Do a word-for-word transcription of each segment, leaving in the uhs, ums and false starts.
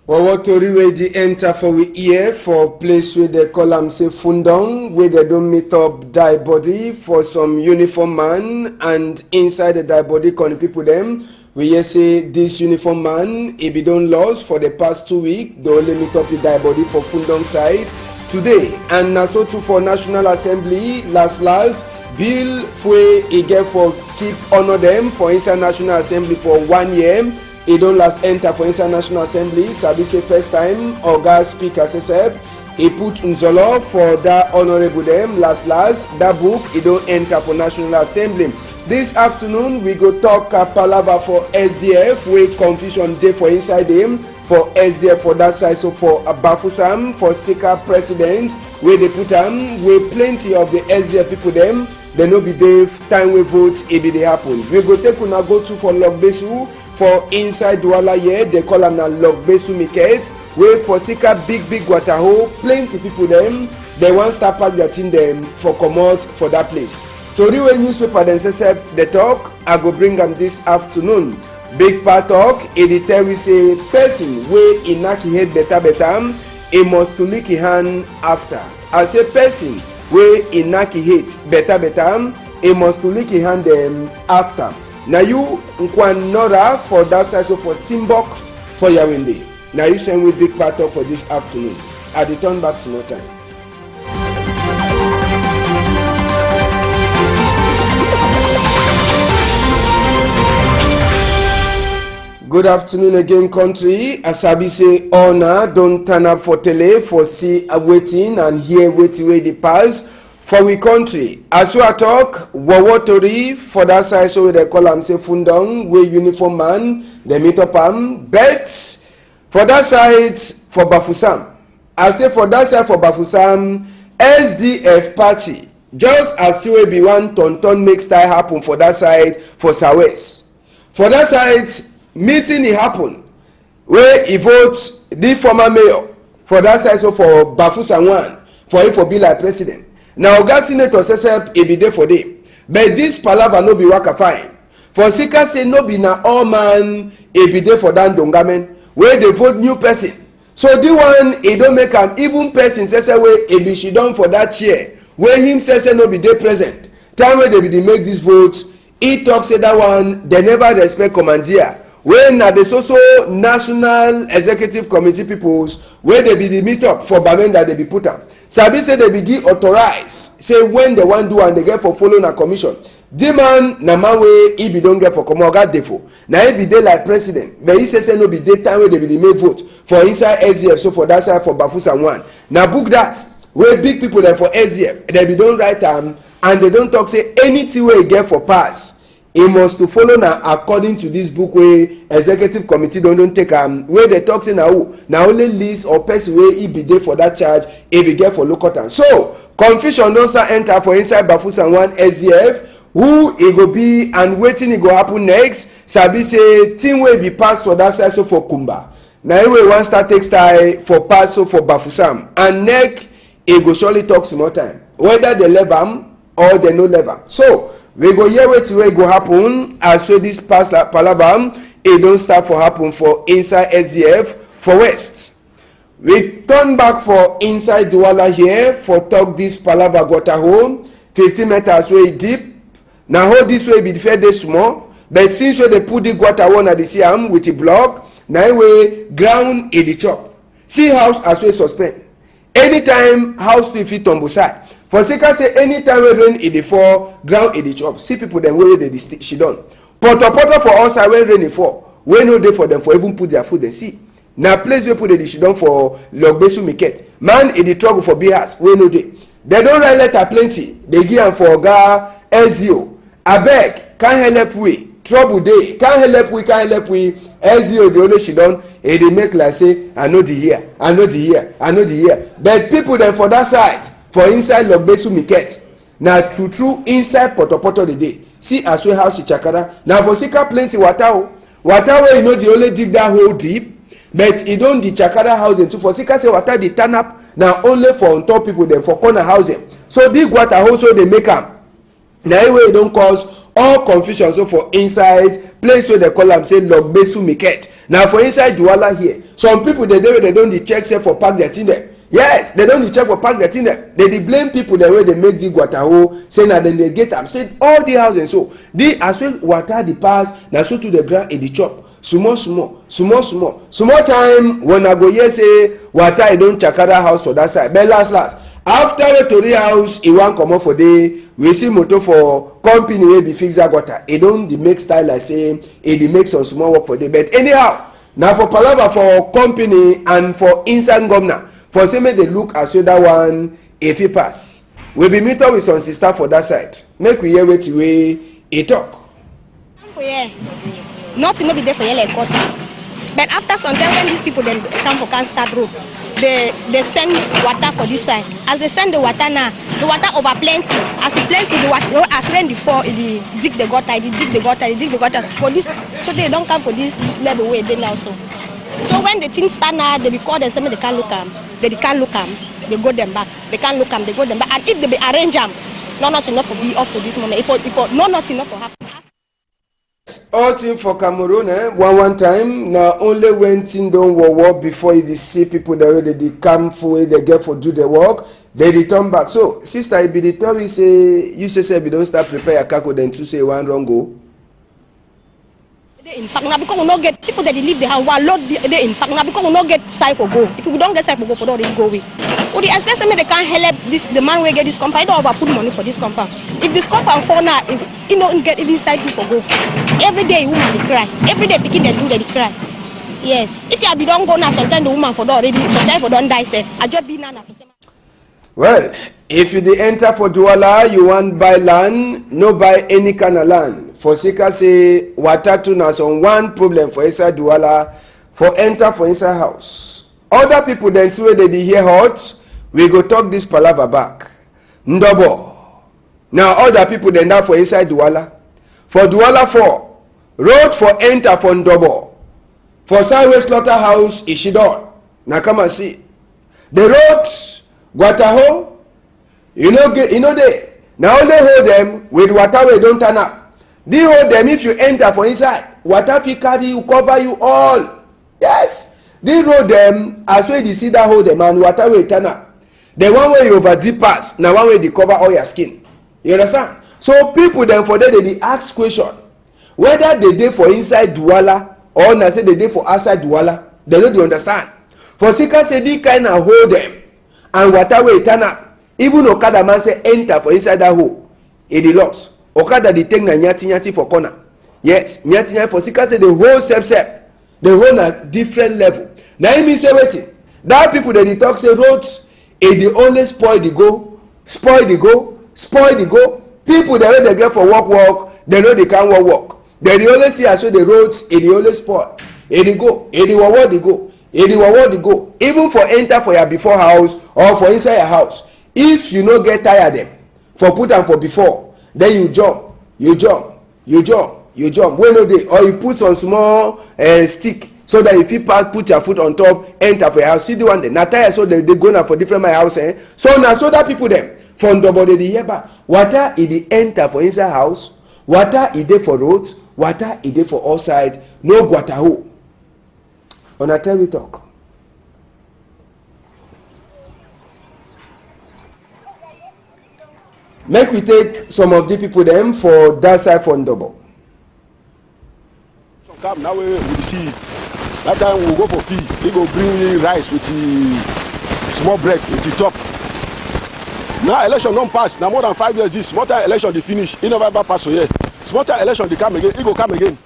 Wawa tori wey dey enter for we ear for place wey dem call am say Fundong, wey dem don meet up die body for some uniform man, and inside the die body, corner people dem, we hear say this uniform man, e be don lost for the past two weeks. Dem only meet up the die body for Fundong side today, and na so too for National Assembly, last last, bill wey e get for keep honour dem for inside National Assembly for one year, e don last enter for inside National Assembly. Sabi say first time Oga Speaker sesep e put nzolo for that honourable dem. Last last, that book e don enter for National Assembly. This afternoon we go talk, uh, palava for S D F, wey confusion dey for inside dem for S D F for that side. So for, uh, Bafoussam, for Sika president wey dey put am, wey plenty of the S D F people dem, dem no be dey time wey vote e be dey happen. We go take una go too for Logbesu for inside Douala here. Dem call am na Logbesu Miket, wey for Sika big big water hole, plenty people dem, dem wan start pack their thing dem for comot for that place. Tori wey newspaper dem sesep dey talk, I go bring am this afternoon. Big Pa talk, e dey tell we say person wey e knack e head better better, e must to lick e hand after. I say person wey e knack e head better better, e must to lick e hand dem after. Na you Nkwan Nora for that side, so for Simbok for Yawende. Na you send we Big Pa talk for this afternoon. I dey turn back small time. Good afternoon again, country. I sabi say una don turn up for tele for see, uh, wetin and hear wetin wey dey pass for we country. As we a talk, Wowo tori for that side, so wey dem call am say Fundong, wey uniform man dem meet up am. But for that side for Bafoussam, I say for that side for Bafoussam, S D F party, just as say wey be one turn turn make style happen for that side for Southwest. For that side, meeting e happen, wey e vote the former mayor for that side, so for Bafoussam one, for e for be like president. Na Oga Senator sesep e be dey for there. But this palava no be waka fine. For Sika say no be na all man e be dey for that ndongamen wey dey vote new person. So the one e don make am, even person sesep wey e be sidon for that chair, wey him sesep no be dey present time wey dem be dey make this vote, e talk say that one dem never respect commandeer, wey na the so so National Executive Committee peoples wey dem be dey meet up for Bamenda dem be put am. Sabi say dem be give authorize say when dem wan do am, dem get for follow na commission. The man na man wey e be don get for comot, Oga Defo. Na e be dey like president, but e say say no be dey time wey dem be dey make vote for inside S D F, so for that side for Bafoussam one. Na book that wey big people dem for S D F dem be don write am, and dem don talk say anything wey e get for pass, e must to follow na according to this book wey executive committee don don take am, wey dem talk say na who, na only list or person wey e be dey for that charge e be get for look at am. So confusion don start enter for inside Bafoussam one S D F. Who e go be and wetin e go happen next? Sabi say thing wey be pass for that side, so for Kumba, na e wey wan start take style for pass so for Bafoussam, and neck e go surely talk small time whether dem level am or dem no level am. So we go hear wetin wey go happen as wey this past palava e don start for happen for inside S D F for West. We turn back for inside Douala here for talk this palava gutter hole, fifteen meters wey e deep. Na hole this wey be the fair dey small, but since wey dem put the gutter wall, na dey see am with the block, na e wey ground e dey chop. See house as wey suspend. Anytime house too fit tumble side. For Sika say anytime wey rain e dey fall, ground e dey chop. See people dem wey dey dey sti- sidon. Poto poto for all side when rain e fall, wey no dey for dem for even put their foot dem. See, na place wey people dey dey sidon for Logbesu Miket. Man e dey struggle for big house wey no dey. Dem don write letter plenty, dey give am for Oga S D O. Abeg, come help we. Trouble dey. Come help we, come help we. S D O dey only sidon, e dey make like say I no dey hear, I no dey hear, I no dey hear. But people dem for that side, for inside Logbesu Miket, na true true inside poto poto dey dey. See as wey house e chakara. Na for Sika plenty water o. Water wey e no dey only dig that hole deep, but e don dey chakara house dem too. For Sika say water dey turn up, na only for on top people dem for corner house dem. So big water hole so dey make am. Na e wey e don cause all confusion so for inside place wey dem call am say Logbesu Miket. Na for inside Douala here. Some people dey dey wey dem don dey check sef for pack their thing dem. Yes, dem don dey check for pack their thing dem. Dem dey blame people dem wey dey make the gutter hole, say na dem dey get am. Say all the house dem so, the as wey water dey pass, na so too the ground e dey chop. Small small, small small, small time, una go hear say water e don chakara house for that side. But last last, after wey tori house e wan comot for there, we see motor for company wey be fix that gutter. E don dey make style like say e dey make some small work for there. But anyhow, na for palava for company and for inside governor for say make dem look as wey that one e fit pass. We be meet up with some sister for that side. Make we hear wetin wey e talk. For here, nothing no be there for here like gutter. But after some time, when these people dem come for come start road, they they send water for this side. As they send the water now, the water over plenty. As e plenty, the water as rain dey fall, e dey dig the gutter, e dey dig the gutter, e dig the gutter for this. So they don come for this level wey e dey now so. So when the thing start now, they be call dem say make they come look am. They dey come look am, they go dem back. They come look am, they go dem back. And if they be arrange am, no nothing no for be up to this moment. If for, if for, no nothing no for happen. All thing for Cameroon, eh, one one time, na only when thing don war war before you dey see people that wey dey dey come for wey dey get for do the work, they dey turn back. So, sister, e be dey tell me say you say say be don start prepare your kako, then too say you wan run go. Dey in park na because we no get people that dey leave the house. Wa load dey dey in park na because we no get side for go. If we don get side for go, for don already go away. We dey expect say make they come help this the man wey get this compound. He don over put money for this compound. If this compound fall now, if he no get even side people for go. Every day woman dey cry. Every day pikin dem do dey dey cry. Yes. If I be don go now, sometimes the woman for don already, sometimes for don die sef. I just be now na for same. Well, if you dey enter for Douala, you wan buy land, no buy any kind of land. For sake say water too na some one problem for inside Douala, for enter for inside house. Other people dem too wey dey dey hear hot, we go talk this palava back. Ndobo. Na other people dem that for inside Douala. For Douala four, road for enter for Ndobo. For side wey slaughterhouse e shidon. Na come and see. The road, gutter hole, you no get, you no dey. Na only hole dem with water wey don turn up. The hole dem, if you enter for inside, water fit carry you, cover you all. Yes, the road dem, as wey you dey see that hole dem and water wey turn up, the one wey you over dip pass, na one wey dey cover all your skin. You understand? So people dem for there, they dey ask question whether they dey for inside Douala or na say they dey for outside Douala. They no dey understand. For sake say the kind of hole dem and water wey turn up, even okada man say enter for inside that hole, e dey loss. Okada dey take na nyati nyati for corner. Yes, nyati nyati for sake say the hole sef sef, the hole na different level. Na im mean say wetin? That people dem dey talk say road e dey only spoil the go, spoil the go, spoil the go. People dem wey dey get for work work, dem no dey come work work. Dem dey only see as so the road e dey only spoil. E dey go, e dey wawa dey go, e dey wawa dey go. Even for enter for your before house or for inside your house, if you no get tire dem for put am for before, then you jump, you jump, you jump, you jump. Wey no dey, or you put some small eh, stick so that you fit pa- put your foot on top, enter for your house. See the one dem. Na tire so dem dey go na for different my house, eh? So na so that people dem for Ndobo dey dey hear back. Water e dey enter for inside house. Water e dey for road. Water e dey for all side. No gutter hole. Una tell me talk. Make we take some of the people dem for that side for Ndobo. Come now, we, we see. That time we go for field. He go bring me rice with the small bread with the top. Now election don pass. Now more than five years this. Small time election dey finish. He never ever pass for here. Small time election dey come again. He go come again.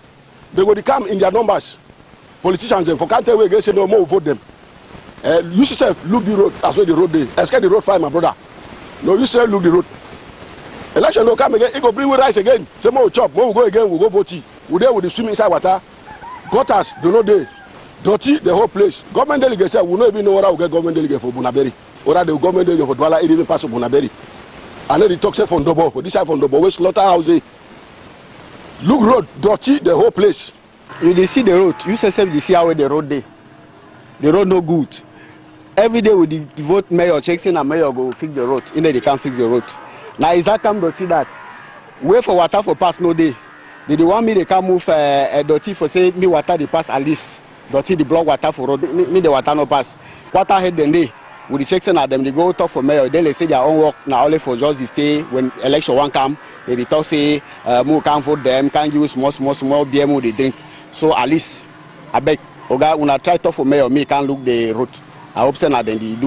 They go dey come in their numbers. Politicians dem for come tell we again say no, make we vote dem. Eh, you sef look the road as wey the road dey. Escape the road fine, my brother. No, you sef look the road. Election no come again. He go bring we rice again. Say make we chop, make we go again, we go vote. We dey, we dey swim inside water. Gutters dey no dey. Dirty the whole place. Government delegate sef, we no even know whether we get government delegate for Bonaberi. Whether the government delegate for Douala e even pass for Bonaberi. I no dey talk say for Ndobo, for this side for Ndobo, wey slaughterhouse dey. Look road, dirty the whole place. You dey see the road. You sef sef dey see how wey the road dey. The road no good. Every day we dey vote mayor, check say na mayor go fix the road. He no dey come fix the road. Na exact kind dirty that. Way for water for pass no dey. They dey want me dey come move eh, eh, dirty for say me water dey pass at least. Dirty dey block water for road, make the water no pass. Kwata head dem dey, we dey check say na dem dey go talk for mayor. Dem dey say their own work na only for just dey stay when election wan come. Dem dey talk say, uh, make we come vote dem, come give we small, small, small beer make we dey drink. So at least, abeg, oga, una try talk for mayor, make e come look the road. I hope say na dem dey do.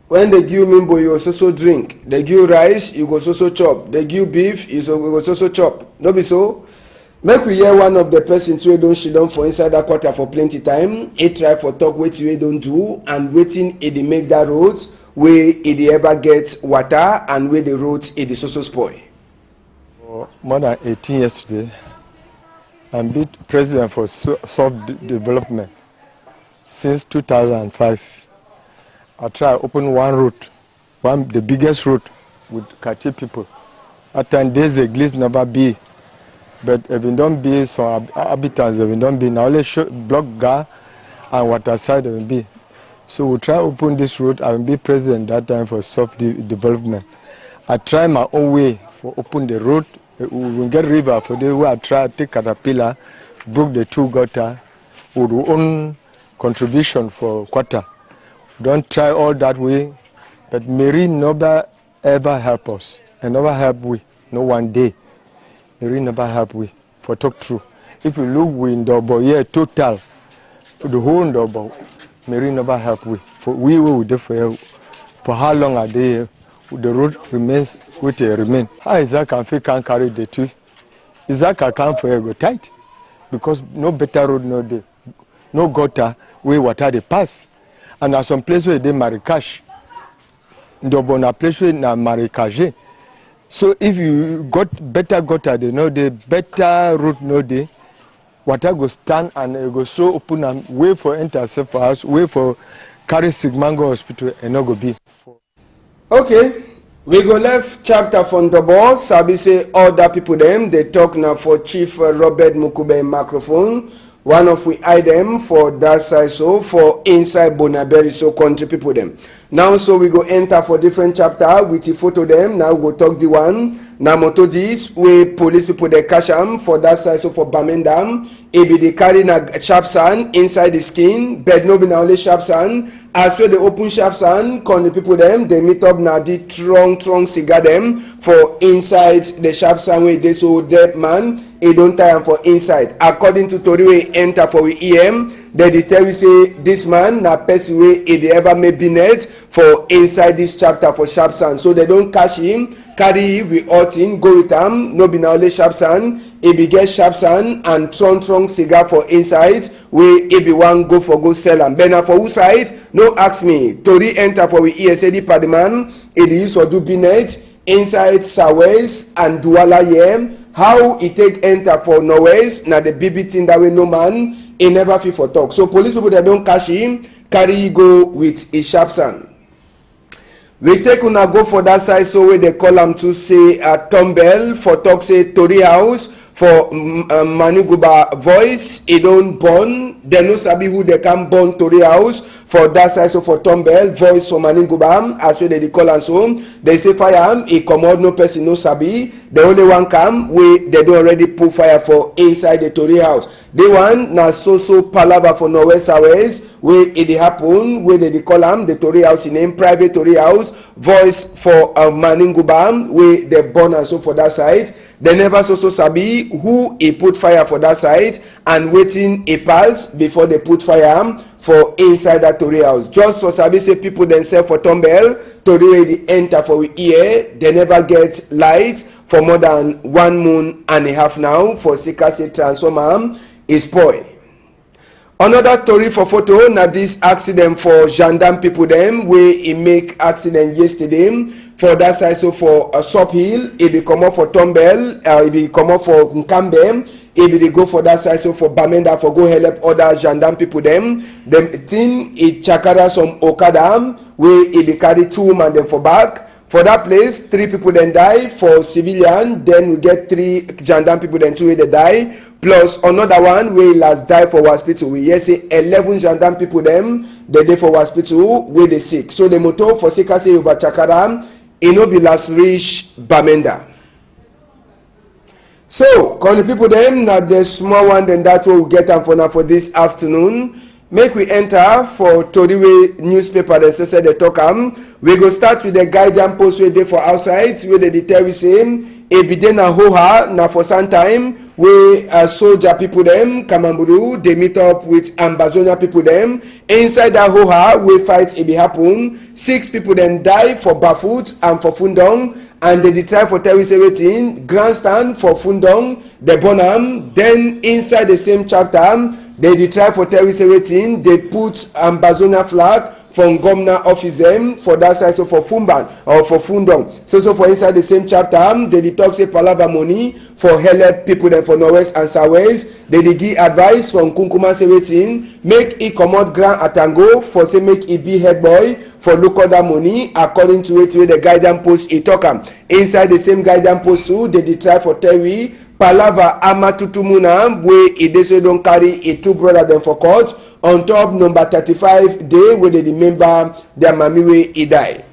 When dem give you mimbo, you go so so drink. Dem give you rice, you go so so chop. Dem give you beef, you so, you go so so chop. No be so? Make we hear one of the persons wey don sidon for inside that quarter for plenty time. E try for talk wetin wey don do and wetin e dey make that road wey e dey ever get water and wey the road e dey so so spoil. For more than eighteen years today, I be president for so-, soft de-, development since two thousand and five. I try open one road, one, the biggest road with Kati people. That time, this église never be, but e been don be some hab-, habitants, e been don be. Na only sho-, block ga and water side e been be. So we try open this road. I been be president that time for soft de-, development. I try my own way for open the road. Eh, we, we get river for there wey I try take caterpillar, broke the two gutter with we own contribution for quarter. We don try all that way, but mairie never ever help us. E never help we, no one day. Mairie never help we, for talk true. If you look we Ndobo here total, for the whole Ndobo, mairie never help we. For we wey we dey for here, for how long I dey here, the road remains wetin e remain. How Izaka fit come carry dirty? Izaka come for here go tight, because no better road no dey, no gutter wey water dey pass. And na some place wey dey marécage. Ndobo na place wey na marécage. So if you got better gutter, dey no dey, better road no dey, water go stand and e go so open am, way for enter sef for house, way for carry sick man go hospital, e no go be. Okay, we go left chapter for Ndobo. Sabi say other people dem dey talk na for Chief Robert Mukube microphone. One of we eye dem for that side so, for inside Bonaberi so, country people dem. Now so we go enter for different chapter with the photo dem. Now we go talk the one. Na motor this wey police people dey catch am for that side so, for Bamenda. E be dey carry na sharp sand inside the skin, but no be na only sharp sand. As wey dey open sharp sand, country people dem dey meet up na the strong strong cigar dem for inside the sharp sand wey dey so. Dead man, e don tie am for inside. According to tori wey enter for we ear, dem dey tell we say this man na person wey e dey ever make binet for inside this chapter for sharp sand. So dem don catch him, carry we all thing go with am. No be na only sharp sand, e be get sharp sand and strong strong cigar for inside wey e be wan go for go sell am. But na for who side? No ask me. Tori enter for we ear say the party man, e dey use for do binet inside Sawes and Douala here. How e take enter for Norwest, na the big big thing that wey no man e never fit for talk. So police people dem don catch him, carry go with e sharp sand. We take una go for that side so wey dey call am to say, uh, Tombel for talk say tori house for, mm, uh, Maniguba voice, e don burn. Dem no sabi who dey come burn tori house for that side so for Tombel voice for Maniguba, as wey dem dey call am so. Dem say fire am, e comot, no person no sabi. The only one come wey dem don already put fire for inside the tori house. The one na so so palava for Norwest Sawes wey e dey happen, wey dem dey call am the tori house, e name private tori house, voice for, uh, Maniguba, wey dem burn am so for that side. Dem never so so sabi who e put fire for that side and wetin e pass before dem put fire am for inside that tori house. Just for sabi say people themselves for Tombel, tori wey dey enter for we ear, dem never get light for more than one moon and a half now, for sake say transformer e spoil. Another tori for photo na this accident for gendarme people dem wey e make accident yesterday for that side so for, uh, Sub Hill. E be comot for Tombel, uh, e be comot for Nkambe, e be dey go for that side so for Bamenda for go help other gendarme people dem. Dem thing e chakara some okada wey e be carry two woman dem for back. For that place, three people dem die for civilian, then we get three gendarme people dem too wey dey die, plus another one wey last die for hospital. We hear say eleven gendarme people dem dey dey for hospital wey dey sick. So the motor for sake say over chakara, e no be last reach Bamenda. So, country people dem, na the small one dem that wey we get am for na for this afternoon. Make we enter for tori wey newspaper dem say say dey talk am. We go start with the Guardian Post wey dey for outside, wey dey dey tell we say e be dey na Hoha, na for some time wey, uh, soldier people dem, Kamamburu, dey meet up with Ambazonia people dem. Inside that Hoha wey fight e be happen, six people dem die for Bafut and for Fundong, and dey dey try for tell we say wetin, grandstand for Fundong, dey burn am. Then inside the same chapter, dey dey try for tell we say wetin, dey put Ambazonia flag for Ngomna office dem for that side, so for Fumban or for Fundong. So, so for inside the same chapter, dey dey talk say palava money for help people dem for Northwest and Southwest. Dey dey give advice for Nkunkuma say wetin, make e comot Grand Atango for say make e be head boy for look other money, according to wetin wey the Guardian Post e talk am. Inside the same Guardian Post too, dey dey try for tell we palava Amatutumuna wey e dey so don carry e two brother dem for court on top number thirty-five day wey dey remember their mami wey e die.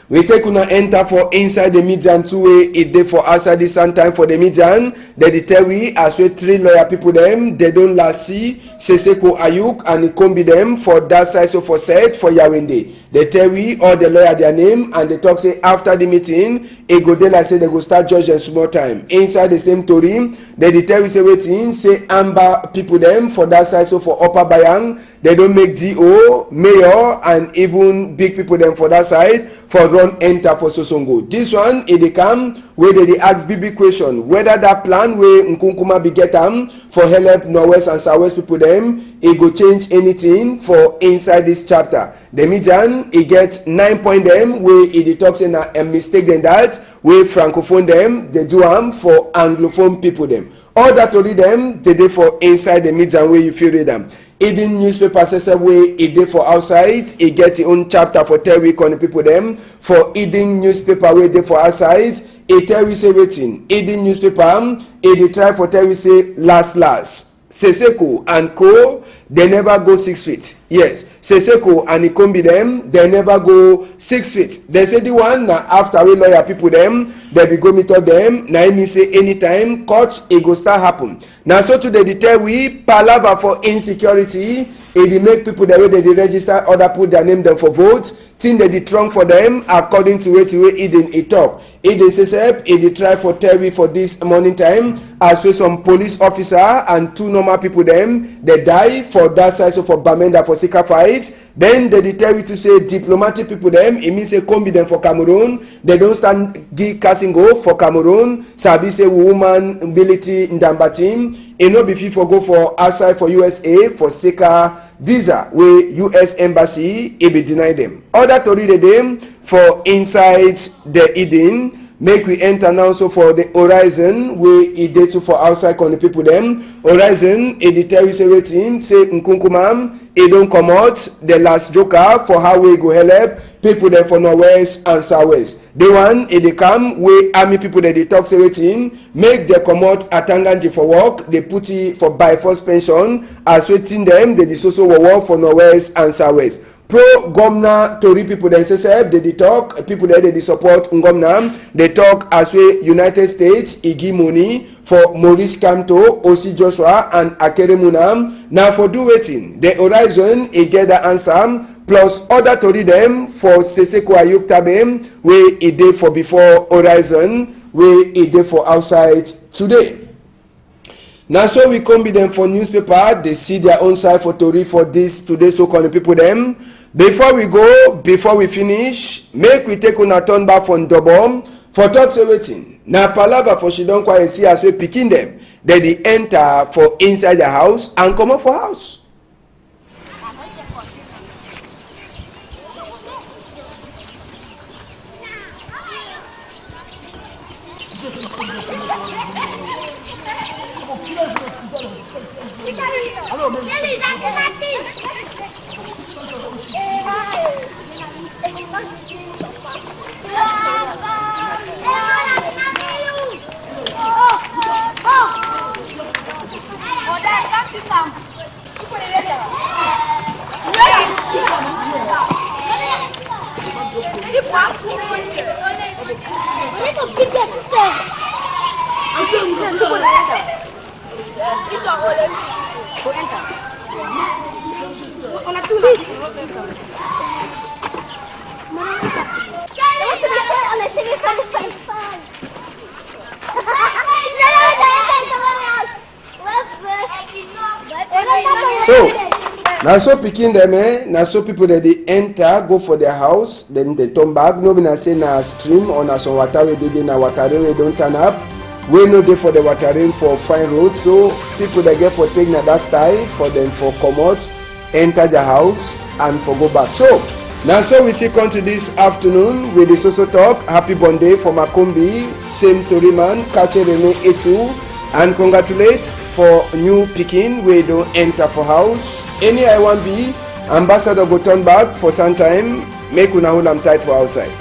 We take una enter for inside the Midian too wey e dey for outside this same time for the Midian. Dey dey tell we as wey three lawyer people dem, dey don last see Seseko Ayuk and Ikombi dem for that side, so for set for Yawende. Dey tell we all the lawyer their name and dey talk say after the meeting, e go dey like say dey go start judge dem small time. Inside the same tori, dey dey tell we say wetin, say Amba people dem for that side, so for Upper Bayang, dey don make D O, mayor, and even big people dem for that side for run enter for Sosongo. This one, e dey come wey dey dey ask big big question whether that plan wey Nkunkuma be get am for help Northwest and Southwest people dem, e go change anything for inside this chapter. The Midian, e get nine point dem wey e dey talk say na a mistake dem that wey Francophone dem dey do am for Anglophone people dem. All that tori dem dey dey for inside the Midian wey you fit read am. Eden newspaper say say wey e dey for outside, e get e own chapter for tell we country people dem. For Eden newspaper wey dey for outside, e tell we say wetin? Eden newspaper, e dey try for tell we say last last, Seseko and co, dey never go six feet. Yes, Seseko and Ikombi dem, dey never go six feet. Dey say the one na after wey lawyer people dem, dey be go meet up dem, na e mean say anytime court e go start happen. Na so too dey dey tell we palava for insecurity, e dey make people dem wey dey dey register other put their name dem for vote, thing dey dey strong for dem, according to wetin wey Eden e talk. Eden say sef, e dey try for tell we for this morning time, as wey some police officer and two normal people dem, dey die for that side, so for Bamenda for Sika fight. Then dey dey tell we to say diplomatic people dem, e mean say Kombi dem for Cameroon, dey don stand give Kasingo for Cameroon, sabi say we woman military ndamba team, e no be fit for go for outside for U S A for Sika visa wey U S embassy e be deny dem. Other tori dey dey for inside the Eden. Make we enter now so for the Horizon wey e dey too for outside country people dem. Horizon e dey tell we say wetin, say Nkunkuma e don comot the last joker for how wey e go help people dem for Northwest and Southwest. The one e dey come wey army people dem dey talk say wetin, make dem comot Atanganji for work, dey put e for by force pension, as wetin dem dey dey so so war for Northwest and Southwest. Pro governor tori people dem say sef dey dey talk, people dem dey dey support governor dey talk as wey United States e give money for Maurice Kamto, Osi Joshua and Akeremuna. Na for do wetin? The Horizon e get that answer, plus other tori dem for Seseko Ayuk Tabe wey e dey for before Horizon wey e dey for outside today. Na so we Kombi dem for newspaper dey see their own side for tori for this today so country people dem. Before we go, before we finish, make we take una turn back for Ndobo for talk say wetin? Na palava for sidon quiet see as wey pikin dem dey dey enter for inside their house and comot for house. So, na so pikin dem, eh, na so people dem dey enter, go for their house, then dem turn back. No be na say na stream or na some water wey dey dey, na water rain wey don turn up, wey no dey for the water rain for fine road. So, people dem get for take na that style for dem for comot, enter their house and for go back. So, na so we see country this afternoon with the so so talk. Happy born day for Makumbi, same tori man, Kache Rene Echu, and congratulate for new pikin wey don enter for house. Any I wan be, ambassador go turn back for some time. Make una hold am tight for outside.